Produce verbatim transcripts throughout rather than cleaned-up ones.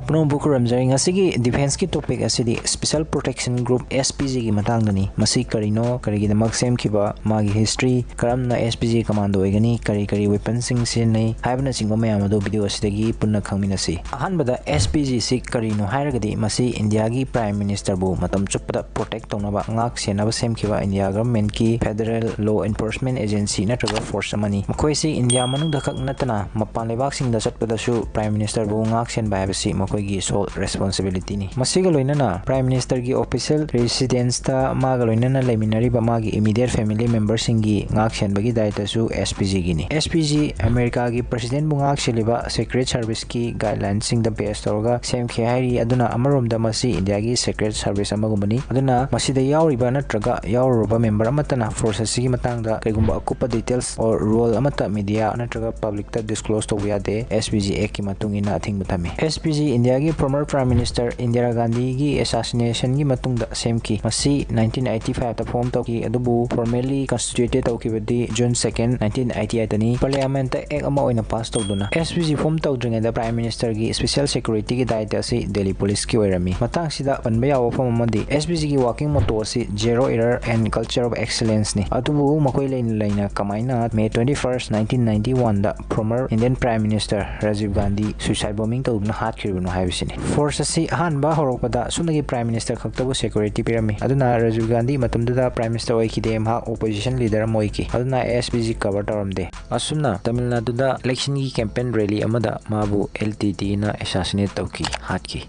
ꯄꯨꯝꯅꯃꯛꯄꯨ ꯈꯨꯔꯨꯝꯖꯔꯤ꯫ ꯉꯁꯤꯒꯤ defenceꯀꯤ topic ꯑꯁꯤꯗꯤ Special Protection Group, S P G ꯒꯤ ꯃꯇꯥꯡꯗꯅꯤ꯫ ꯃꯁꯤ ꯀꯔꯤꯅꯣ, ꯀꯔꯤꯒꯤꯗꯃꯛ ꯁꯦꯝꯈꯤꯕ, ꯃꯥꯒꯤ history, ꯀꯔꯝꯅ S P G commando ꯑꯣꯏꯒꯅꯤ, ꯀꯔꯤ ꯀꯔꯤ weaponꯁꯤꯡ ꯁꯤꯖꯤꯟꯅꯩ ꯍꯥꯏꯕꯅꯆꯤꯡꯕ ꯃꯌꯥꯝ ꯑꯗꯨ video ꯑꯁꯤꯗꯒꯤ ꯄꯨꯟꯅ ꯈꯪꯃꯤꯟꯅꯁꯤ꯫ ꯑꯍꯥꯟꯕꯗ, S P G ꯁꯤ ꯀꯔꯤꯅꯣ ꯍꯥꯏꯔꯒꯗꯤ, ꯃꯁꯤ ꯏꯟꯗꯤꯌꯥꯒꯤ Prime Ministerꯕꯨ ꯃꯇꯝ ꯆꯨꯞꯄꯗ protect ꯇꯧꯅꯕ, ꯉꯥꯛ ꯁꯦꯟꯅꯕ ꯁꯦꯝꯈꯤꯕ India governmentꯀꯤ federal law enforcement agency ꯅꯠꯇ꯭ꯔꯒ force ꯑꯃꯅꯤ꯫ ꯃꯈꯣꯏꯁꯤ ꯏꯟꯗꯤꯌꯥ ꯃꯅꯨꯡꯗ ꯈꯛ ꯅꯠꯇꯅ ꯃꯄꯥꯟ ꯂꯩꯕꯥꯛꯁꯤꯡꯗ ꯆꯠꯄꯗꯁꯨ Prime Ministerꯕꯨ ꯉꯥꯛ ꯁꯦꯟꯕ ꯍꯥꯏꯕꯁꯤ ꯃꯈꯣꯏꯒꯤ sole responsibilityꯅꯤ꯫ ꯃꯁꯤꯒ ꯂꯣꯏꯅꯅ Prime Ministerꯒꯤ official residenceꯇ ꯃꯥꯒ ꯂꯣꯏꯅꯅ ꯂꯩꯃꯤꯟꯅꯔꯤꯕ ꯃꯥꯒꯤ immediate family memberꯁꯤꯡꯒꯤ ꯉꯥꯛ ꯁꯦꯟꯕꯒꯤ ꯗꯥꯏꯇꯁꯨ S P Gꯒꯤꯅꯤ꯫ S P G ꯑꯃꯦꯔꯤꯀꯥꯒꯤ Presidentꯕꯨ ꯉꯥꯛ ꯁꯦꯜꯂꯤꯕ Secret Serviceꯀꯤ guidelinesꯁꯤꯡꯗ base ꯇꯧꯔꯒ ꯁꯦꯝꯈꯤ ꯍꯥꯏꯔꯤ꯫ ꯑꯗꯨꯅ ꯑꯃꯔꯣꯝꯗ ꯃꯁꯤ ꯏꯟꯗꯤꯌꯥꯒꯤ Secret Service ꯑꯃꯒꯨꯝꯕꯅꯤ꯫ ꯑꯗꯨꯅ ꯃꯁꯤꯗ ꯌꯥꯎꯔꯤꯕ ꯅꯠꯇ꯭ꯔꯒ ꯌꯥꯎꯔꯨꯔꯕ member ꯑꯃꯠꯇꯅ force ꯑꯁꯤꯒꯤ ꯃꯇꯥꯡꯗ ꯀꯩꯒꯨꯝꯕ ꯑꯀꯨꯞꯄ details or role ꯑꯃꯠꯇ media ꯅꯠꯇ꯭ꯔꯒ publicꯇ disclose ꯇꯧꯕ ꯌꯥꯗꯦ꯫ S P G Actꯀꯤ ꯃꯇꯨꯡ ꯏꯟꯅ ꯑꯊꯤꯡꯕ ꯊꯝꯃꯤ꯫ S P G ꯏꯟꯗꯤꯌꯥꯒꯤ former Prime Minister ꯏꯟꯗꯤꯔꯥ ꯒꯥꯟꯙꯤꯒꯤ assassinationꯒꯤ ꯃꯇꯨꯡꯗ ꯁꯦꯝꯈꯤ꯫ ꯃꯁꯤ nineteen eighty fiveꯇ form ꯇꯧꯈꯤ, ꯑꯗꯨꯕꯨ formally constituted ꯇꯧꯈꯤꯕꯗꯤ June second, nineteen eighty eightꯇꯅꯤ꯫ Parliamentꯇ act ꯑꯃ ꯑꯣꯏꯅ pass ꯇꯧꯗꯨꯅ꯫ S P G form ꯇꯧꯗ꯭ꯔꯤꯉꯩꯗ Prime Ministerꯒꯤ special securityꯒꯤ ꯗꯥꯏꯇ ꯑꯁꯤ Delhi Policeꯀꯤ ꯑꯣꯏꯔꯝꯃꯤ꯫ ꯃꯇꯥꯡꯁꯤꯗ ꯄꯟꯕ ꯌꯥꯕ ꯋꯥꯐꯝ ꯑꯃꯗꯤ, S P Gꯒꯤ working motto ꯑꯁꯤ zero error and culture of excellenceꯅꯤ꯫ ꯑꯗꯨꯕꯨ ꯃꯈꯣꯏ ꯂꯩꯅ ꯂꯩꯅ ꯀꯃꯥꯏꯅ May twenty first, nineteen ninety oneꯗ former Indian Prime Minister Rajiv Gandhi suicide bombing ꯇꯧꯗꯨꯅ ꯍꯥꯠꯈ꯭ꯔꯤꯕꯅꯣ ꯍꯥꯏꯕꯁꯤꯅꯤ꯫ Force ꯑꯁꯤ ꯑꯍꯥꯟꯕ ꯍꯧꯔꯛꯄꯗ ꯁꯨꯞꯅꯒꯤ Prime Minister ꯈꯛꯇꯕꯨ security ꯄꯤꯔꯝꯃꯤ꯫ ꯑꯗꯨꯅ Rajiv Gandhi ꯃꯇꯝꯗꯨꯗ Prime Minister ꯑꯣꯏꯈꯤꯗꯦ, ꯃꯍꯥꯛ opposition leader ꯑꯃ ꯑꯣꯏꯈꯤ꯫ ꯑꯗꯨꯅ S P G cover ꯇꯧꯔꯝꯗꯦ꯫ ꯑꯁꯨꯝꯅ ꯇꯥꯃꯤꯜ ꯅꯥꯗꯨꯗ electionꯒꯤ campaign rally ꯑꯃꯗ ꯃꯥꯕꯨ L T Tꯅ assassinate ꯇꯧꯈꯤ, ꯍꯥꯠꯈꯤ꯫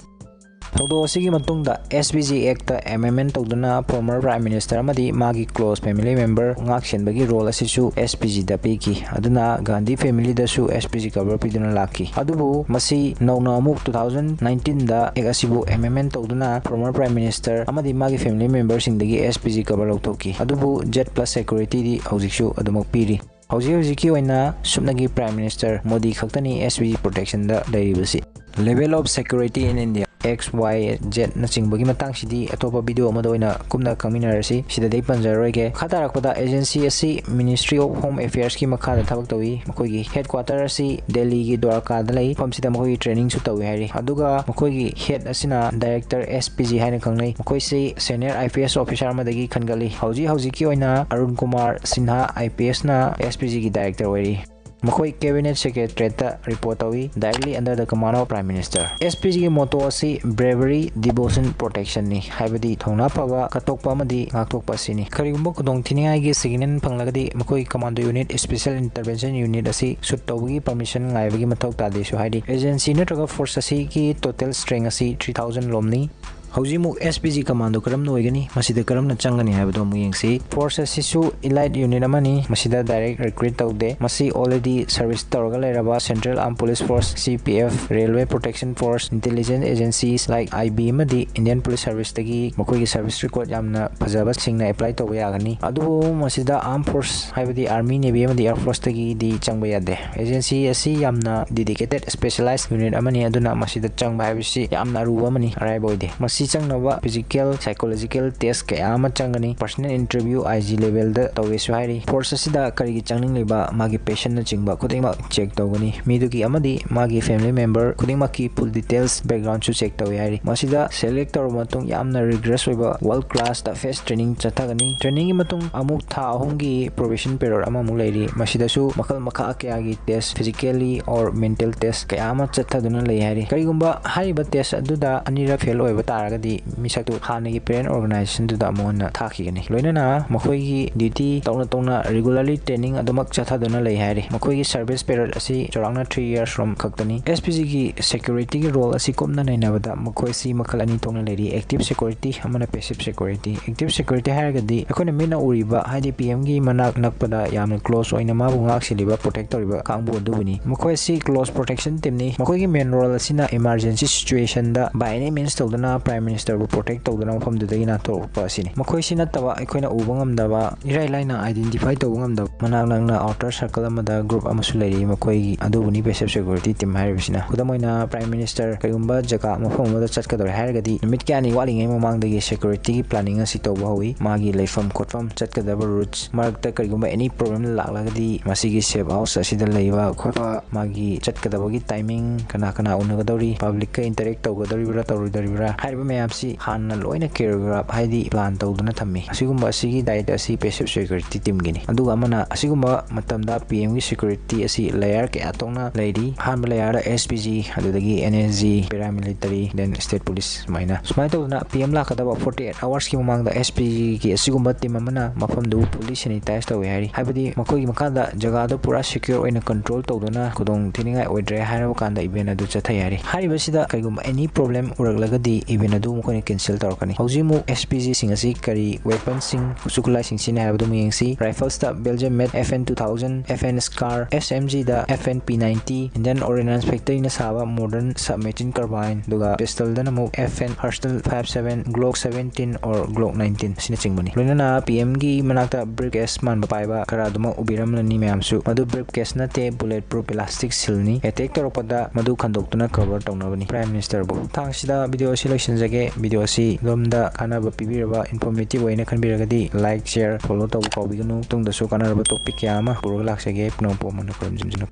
ꯊꯧꯗꯣꯛ ꯑꯁꯤꯒꯤ ꯃꯇꯨꯡꯗ S P G Actꯇ amendment ꯇꯧꯗꯨꯅ former Prime Minister ꯑꯃꯗꯤ ꯃꯥꯒꯤ close family member ꯉꯥꯛꯁꯦꯟꯕꯒꯤ role ꯑꯁꯤꯁꯨ S P Gꯗ ꯄꯤꯈꯤ꯫ ꯑꯗꯨꯅ Gandhi familyꯗꯁꯨ S P G cover ꯄꯤꯗꯨꯅ ꯂꯥꯛꯈꯤ꯫ ꯑꯗꯨꯕꯨ ꯃꯁꯤ ꯅꯧꯅ ꯑꯃꯨꯛ two thousand nineteenꯗ act ꯑꯁꯤꯕꯨ amendment ꯇꯧꯗꯨꯅ former Prime Minister ꯑꯃꯗꯤ ꯃꯥꯒꯤ family memberꯁꯤꯡꯗꯒꯤ S P G cover ꯂꯧꯊꯣꯛꯈꯤ꯫ ꯑꯗꯨꯕꯨ Z plus securityꯗꯤ ꯍꯧꯖꯤꯛꯁꯨ ꯑꯗꯨꯃꯛ ꯄꯤꯔꯤ꯫ ꯍꯧꯖꯤꯛ ꯍꯧꯖꯤꯛꯀꯤ ꯑꯣꯏꯅ ꯁꯨꯞꯅꯒꯤ Prime Minister ꯃꯣꯗꯤ ꯈꯛꯇꯅꯤ S P G protectionꯗ ꯂꯩꯔꯤꯕꯁꯤ꯫ Level of security in India꯫ X Y Z ꯅꯆꯤꯡꯕꯒꯤ ꯃꯇꯥꯡꯁꯤꯗꯤ ꯑꯇꯣꯞꯄ ꯚꯤꯗꯤꯑꯣ ꯑꯃꯗ ꯑꯣꯏꯅ ꯀꯨꯞꯅ ꯈꯪꯃꯤꯟꯅꯔꯁꯤ, ꯁꯤꯗꯗꯤ ꯑꯩ ꯄꯟꯖꯔꯔꯣꯏꯒꯦ꯫ ꯃꯈꯥ ꯇꯥꯔꯛꯄꯗ, ꯑꯦꯖꯦꯟꯁꯤ ꯑꯁꯤ Ministry of Home Affairs ꯀꯤ ꯃꯈꯥꯗ ꯊꯕꯛ ꯇꯧꯏ꯫ ꯃꯈꯣꯏꯒꯤ ꯍꯦꯗ ꯀ꯭ꯋꯥꯇꯔ ꯑꯁꯤ ꯗꯦꯜꯂꯤꯒꯤ ꯗ꯭ꯋꯥꯔꯀꯥꯗ ꯂꯩ꯫ ꯃꯐꯝꯁꯤꯗ ꯃꯈꯣꯏꯒꯤ ꯇ꯭ꯔꯦꯅꯤꯡꯁꯨ ꯇꯧꯏ ꯍꯥꯏꯔꯤ꯫ ꯑꯗꯨꯒ ꯃꯈꯣꯏꯒꯤ ꯍꯦꯗ ꯑꯁꯤꯅ ꯗꯥꯏꯔꯦꯛꯇꯔ S P G ꯍꯥꯏꯅ ꯈꯪꯅꯩ꯫ ꯃꯈꯣꯏꯁꯤ senior I P S officer ꯑꯃꯗꯒꯤ ꯈꯟꯒꯠꯂꯤ꯫ ꯍꯧꯖꯤꯛ ꯍꯧꯖꯤꯛꯀꯤ ꯑꯣꯏꯅ Arun Kumar Sinha I P S ꯅ S P G ꯒꯤ ꯗꯥꯏꯔꯦꯛꯇꯔ ꯑꯣꯏꯔꯤ꯫ ꯃꯈꯣꯏ Cabinet Secretariat ꯇ ꯔꯤꯄꯣꯔꯠ ꯇꯧꯏ, directly under the command of Prime Minister꯫ S P G ꯒꯤ ꯃꯣꯇꯣ ꯑꯁꯤ Bravery, Devotion, Protection ꯅꯤ, ꯍꯥꯏꯕꯗꯤ ꯊꯧꯅꯥ ꯐꯕ, ꯀꯠꯊꯣꯛꯄ ꯑꯃꯗꯤ ꯉꯥꯛꯊꯣꯛꯄ ꯑꯁꯤꯅꯤ꯫ ꯀꯔꯤꯒꯨꯝꯕ ꯈꯨꯗꯣꯡꯊꯤꯅꯤꯡꯉꯥꯏꯒꯤ ꯁꯤꯒꯅꯦꯜ ꯐꯪꯂꯒꯗꯤ, ꯃꯈꯣꯏꯒꯤ Commando Unit, Special Intervention Unit ꯑꯁꯤ ꯁꯨꯠ ꯇꯧꯕꯒꯤ ꯄꯔꯃꯤꯁꯟ ꯉꯥꯏꯕꯒꯤ ꯃꯊꯧ ꯇꯥꯗꯦꯁꯨ ꯍꯥꯏꯔꯤ꯫ ꯑꯦꯖꯦꯟꯁꯤ ꯅꯠꯇ꯭ꯔꯒ ꯐꯣꯔꯁ ꯑꯁꯤꯒꯤ ꯇꯣꯇꯦꯜ ꯁ꯭ꯇꯔꯦꯡ ꯑꯁꯤ ꯊ꯭ꯔꯤ ꯊꯥꯎꯖꯟ ꯂꯣꯝꯅꯤ꯫ ꯍꯧꯖꯤꯛ ꯑꯃꯨꯛ S P G ꯀꯃꯥꯟꯗꯣ ꯀꯔꯝꯅ ꯑꯣꯏꯒꯅꯤ, ꯃꯁꯤꯗ ꯀꯔꯝꯅ ꯆꯪꯒꯅꯤ ꯍꯥꯏꯕꯗꯣ ꯑꯃꯨꯛ ꯌꯦꯡꯁꯤ꯫ ꯐꯣꯔꯁ ꯑꯁꯤꯁꯨ ꯏꯂꯥꯏꯠ ꯌꯨꯅꯤꯠ ꯑꯃꯅꯤ, ꯃꯁꯤꯗ ꯗꯥꯏꯔꯦꯛ ꯔꯤꯀ꯭ꯔꯨꯠ ꯇꯧꯗꯦ꯫ ꯃꯁꯤ already service ꯇꯧꯔꯒ ꯂꯩꯔꯕ Central Armed Police Force, C P F, Railway Protection Force, intelligence agencies like I B ꯑꯃꯗꯤ Indian Police Service ꯇꯒꯤ ꯃꯈꯣꯏꯒꯤ service record ꯌꯥꯝꯅ ꯐꯖꯕꯁꯤꯡꯅ apply ꯇꯧꯕ ꯌꯥꯒꯅꯤ꯫ ꯑꯗꯨꯕꯨ ꯃꯁꯤꯗ Armed Force, ꯍꯥꯏꯕꯗꯤ Army, Navy ꯑꯃꯗꯤ Air Force ꯇꯒꯤꯗꯤ ꯆꯪꯕ ꯌꯥꯗꯦ꯫ ꯑꯦꯖꯦꯟꯁꯤ ꯑꯁꯤ ꯌꯥꯝꯅ dedicated specialized unit ꯑꯃꯅꯤ, ꯑꯗꯨꯅ ꯃꯁꯤꯗ ꯆꯪꯕ ꯍꯥꯏꯕꯁꯤ ꯌꯥꯝꯅ ꯑꯔꯨꯕ ꯑꯃꯅꯤ, ꯑꯔꯥꯏꯕ ꯑꯣꯏꯗꯦ꯫ ꯃꯁꯤ ꯆꯪꯅꯕ physical, psychological test ꯀꯌꯥ ꯑꯃ ꯆꯪꯒꯅꯤ, personal interview I G level ꯗ ꯇꯧꯋꯦꯁꯨ ꯍꯥꯏꯔꯤ꯫ ꯐꯣꯔꯁ ꯑꯁꯤꯗ ꯀꯔꯤꯒꯤ ꯆꯪꯅꯤꯡꯂꯤꯕ, ꯃꯥꯒꯤ passion ꯅꯆꯤꯡꯕ ꯈꯨꯗꯤꯡꯃꯛ check ꯇꯧꯒꯅꯤ꯫ ꯃꯤꯗꯨꯒꯤ ꯑꯃꯗꯤ ꯃꯥꯒꯤ family member ꯈꯨꯗꯤꯡꯃꯛꯀꯤ full details, background ꯁꯨ check ꯇꯧꯋꯦ ꯍꯥꯏꯔꯤ꯫ ꯃꯁꯤꯗ select ꯇꯧꯔꯕ ꯃꯇꯨꯡ ꯌꯥꯝꯅ rigorous ꯑꯣꯏꯕ world class toughest training ꯆꯠꯊꯒꯅꯤ꯫ Training ꯒꯤ ꯃꯇꯨꯡ ꯑꯃꯨꯛ ꯊꯥ ꯑꯍꯨꯝꯒꯤ probation period ꯑꯃꯃꯨꯛ ꯂꯩꯔꯤ꯫ ꯃꯁꯤꯗꯁꯨ ꯃꯈꯜ ꯃꯈꯥ ꯀꯌꯥꯒꯤ test, physically or mental test ꯀꯌꯥ ꯑꯃ ꯆꯠꯊꯗꯨꯅ ꯂꯩ ꯍꯥꯏꯔꯤ꯫ ꯀꯔꯤꯒꯨꯝꯕ ꯍꯥꯏꯔꯤꯕ test ꯑꯗꯨꯗ ꯑꯅꯤꯔꯛ fail ꯑꯣꯏꯕ ꯇꯥꯔꯒꯗꯤ, ꯃꯤꯁꯛꯇꯨ ꯍꯥꯟꯅꯒꯤ parent organization ꯗꯨꯗ ꯑꯃꯨꯛ ꯍꯟꯅ ꯊꯥꯈꯤꯒꯅꯤ꯫ ꯂꯣꯏꯅꯅ ꯃꯈꯣꯏꯒꯤ duty ꯇꯧꯅ ꯇꯧꯅ regularly training ꯑꯗꯨꯃꯛ ꯆꯠꯊꯗꯨꯅ ꯂꯩ ꯍꯥꯏꯔꯤ꯫ ꯃꯈꯣꯏꯒꯤ service period ꯑꯁꯤ ꯆꯥꯎꯔꯥꯛꯅ three years ꯔꯣꯝ ꯈꯛꯇꯅꯤ꯫ S P G ꯒꯤ security ꯒꯤ role ꯑꯁꯤ ꯀꯨꯞꯅ ꯅꯩꯅꯕꯗ, ꯃꯈꯣꯏꯁꯤ ꯃꯈꯜ ꯑꯅꯤ ꯊꯣꯛꯅ ꯂꯩꯔꯤ, active security ꯑꯃꯅ passive security꯫ Active security ꯍꯥꯏꯔꯒꯗꯤ ꯑꯩꯈꯣꯏꯅ ꯃꯤꯠꯅ ꯎꯔꯤꯕ, ꯍꯥꯏꯗꯤ P M ꯒꯤ ꯃꯅꯥꯛ ꯅꯛꯄꯗ ꯌꯥꯝꯅ close ꯑꯣꯏꯅ ꯃꯥꯕꯨ ꯉꯥꯛ ꯁꯦꯜꯂꯤꯕ, protect ꯇꯧꯔꯤꯕ ꯀꯥꯡꯕꯨ ꯑꯗꯨꯕꯨꯅꯤ꯫ ꯃꯈꯣꯏ ꯑꯁꯤ close protection team ꯅꯤ꯫ ꯃꯈꯣꯏꯒꯤ main role ꯑꯁꯤꯅ emergency situation the by any means ꯇꯧꯗꯨꯅ Prime Ministerꯕꯨ protect ꯇꯧꯗꯨꯅ ꯃꯐꯝꯗꯨꯗꯒꯤ ꯅꯥꯟꯊꯣꯔꯛꯄ ꯑꯁꯤꯅꯤ꯫ ꯃꯈꯣꯏꯁꯤ ꯅꯠꯇꯕ ꯑꯩꯈꯣꯏꯅ ꯎꯕ ꯉꯝꯗꯕ, ꯏꯔꯥꯏ ꯂꯥꯏꯅ identify ꯇꯧꯕ ꯉꯝꯗꯕ, ꯃꯅꯥꯛ ꯅꯛꯅ outer circle ꯑꯃꯗ group ꯑꯃꯁꯨ ꯂꯩꯔꯤ꯫ ꯃꯈꯣꯏꯒꯤ ꯑꯗꯨꯕꯨꯅꯤ passive security team ꯍꯥꯏꯔꯤꯕꯁꯤꯅ꯫ ꯈꯨꯗꯝ ꯑꯣꯏꯅ, Prime Minister ꯀꯩꯒꯨꯝꯕ ꯖꯒꯥ ꯃꯐꯝ ꯑꯃꯗ ꯆꯠꯀꯗꯧꯔꯦ ꯍꯥꯏꯔꯒꯗꯤ, ꯅꯨꯃꯤꯠ ꯀꯌꯥꯅꯤ ꯋꯥꯠꯂꯤꯉꯩ ꯃꯃꯥꯡꯗꯒꯤ securityꯒꯤ planning ꯑꯁꯤ ꯇꯧꯕ ꯍꯧꯏ꯫ ꯃꯥꯒꯤ ꯂꯩꯐꯝ ꯈꯣꯠꯐꯝ, ꯆꯠꯀꯗꯕ routes, ꯃꯔꯛꯇ ꯀꯔꯤꯒꯨꯝꯕ any problem ꯂꯥꯛꯂꯒꯗꯤ, ꯃꯁꯤꯒꯤ safe house ꯑꯁꯤꯗ ꯂꯩꯕ ꯈꯣꯠꯄ, ꯃꯥꯒꯤ ꯆꯠꯀꯗꯕꯒꯤ timing, ꯀꯅꯥ ꯀꯅꯥ ꯎꯅꯒꯗꯧꯔꯤ, publicꯀ interact ꯇꯧꯒꯗꯧꯔꯤꯕ꯭ꯔꯥ ꯇꯧꯔꯣꯏꯗꯧꯔꯤꯕ꯭ꯔꯥ ꯍꯥꯏꯔꯤꯕ ꯃꯌꯥꯝꯁꯤ ꯍꯥꯟꯅ ꯂꯣꯏꯅ choreograph ꯍꯥꯏꯗꯤ plan ꯇꯧꯗꯨꯅ ꯊꯝꯃꯤ꯫ ꯑꯁꯤꯒꯨꯝꯕ ꯑꯁꯤꯒꯤ ꯗꯥꯏꯠ ꯑꯁꯤ passive security teamꯒꯤꯅꯤ꯫ ꯑꯗꯨꯒ ꯑꯃꯅ, ꯑꯁꯤꯒꯨꯝꯕ ꯃꯇꯝꯗ PMꯒꯤ security ꯑꯁꯤ layer ꯀꯌꯥ ꯊꯣꯛꯅ ꯂꯩꯔꯤ꯫ ꯑꯍꯥꯟꯕ layerꯗ SPG, ꯑꯗꯨꯗꯒꯤ NSG, paramilitary, then state police ꯁꯨꯃꯥꯏꯅ꯫ ꯁꯨꯃꯥꯏꯅ ꯇꯧꯗꯅ PM ꯂꯥꯛꯀꯗꯕ forty eight hoursꯀꯤ ꯃꯃꯥꯡꯗ SPGꯒꯤ ꯑꯁꯤꯒꯨꯝꯕ team ꯑꯃꯅ ꯃꯐꯝꯗꯨ fully sanitize ꯇꯧꯏ ꯍꯥꯏꯔꯤ꯫ ꯍꯥꯏꯕꯗꯤ ꯃꯈꯣꯏꯒꯤ ꯃꯈꯥꯗ ꯖꯒꯥꯗꯨ ꯄꯨꯔꯥ secure ꯑꯣꯏꯅ control ꯇꯧꯗꯨꯅ ꯈꯨꯗꯣꯡ ꯊꯤꯅꯤꯡꯉꯥꯏ ꯑꯣꯏꯗ꯭ꯔꯦ ꯍꯥꯏꯔꯕ ꯀꯥꯟꯗ event ꯑꯗꯨ ꯆꯠꯊꯩ ꯍꯥꯏꯔꯤ꯫ ꯍꯥꯏꯔꯤꯕꯁꯤꯗ ꯀꯩꯒꯨꯝꯕ any problem ꯎꯔꯛꯂꯒꯗꯤ event ꯑꯗꯨ ꯃꯈꯣꯏꯅ cancel ꯇꯧꯔꯛꯀꯅꯤ꯫ ꯍꯧꯖꯤꯛ ꯑꯃꯨꯛ SPGꯁꯤꯡ ꯑꯁꯤ ꯀꯔꯤ weaponꯁꯤꯡ, ꯈꯨꯠꯁꯨ ꯈꯨꯠꯂꯥꯏꯁꯤꯡ ꯁꯤꯖꯤꯟꯅꯩ ꯍꯥꯏꯕꯗꯨ ꯑꯃꯨꯛ ꯌꯦꯡꯁꯤ꯫ Riflesꯇ Belgium made FN two thousand, FN SCAR, SMGꯗ FN P ninety, Indian Ordnance Factoryꯅ ꯁꯥꯕ modern submachine carbine, ꯑꯗꯨꯒ pistolꯗꯅ ꯑꯃꯨꯛ FN Herstal five seven, Glock seventeen or Glock nineteen ꯑꯁꯤꯅꯆꯤꯡꯕꯅꯤ꯫ ꯂꯣꯏꯅꯅ PMꯒꯤ ꯃꯅꯥꯛꯇ briefcase ꯃꯥꯟꯕ ꯄꯥꯏꯕ ꯈꯔ ꯑꯗꯨꯃꯛ ꯎꯕꯤꯔꯝꯂꯅꯤ ꯃꯌꯥꯝꯁꯨ꯫ ꯃꯗꯨ briefcaseꯅꯠꯇꯦ, bulletproof plastic sealꯅꯤ꯫ Attack ꯇꯧꯔꯛꯄꯗ ꯃꯗꯨ ꯈꯟꯗꯣꯛꯇꯨꯅ cover ꯇꯧꯅꯕꯅꯤ꯫ Prime Ministerꯕꯨ꯫ ꯃꯇꯥꯡꯁꯤꯗ video ꯑꯁꯤ ꯂꯣꯏꯁꯤꯟꯖꯒꯦ꯫ Video ꯑꯁꯤ ꯑꯗꯣꯝꯗ ꯀꯥꯟꯅꯕ ꯄꯤꯕꯤꯔꯕ, informative ꯑꯣꯏꯅ ꯈꯟꯕꯤꯔꯒꯗꯤ like, share, follow ꯇꯧꯕ ꯀꯥꯎꯕꯤꯒꯅꯨ꯫ ꯃꯇꯨꯡꯗꯁꯨ ꯀꯥꯟꯅꯔꯕ topic ꯀꯌꯥ ꯑꯃ ꯄꯨꯔꯒ ꯂꯥꯛꯆꯒꯦ꯫ ꯄꯨꯝꯅꯃꯛꯄꯨ ꯑꯃꯨꯛ ꯍꯟꯅ ꯈꯨꯔꯨꯝꯖꯅꯤ꯫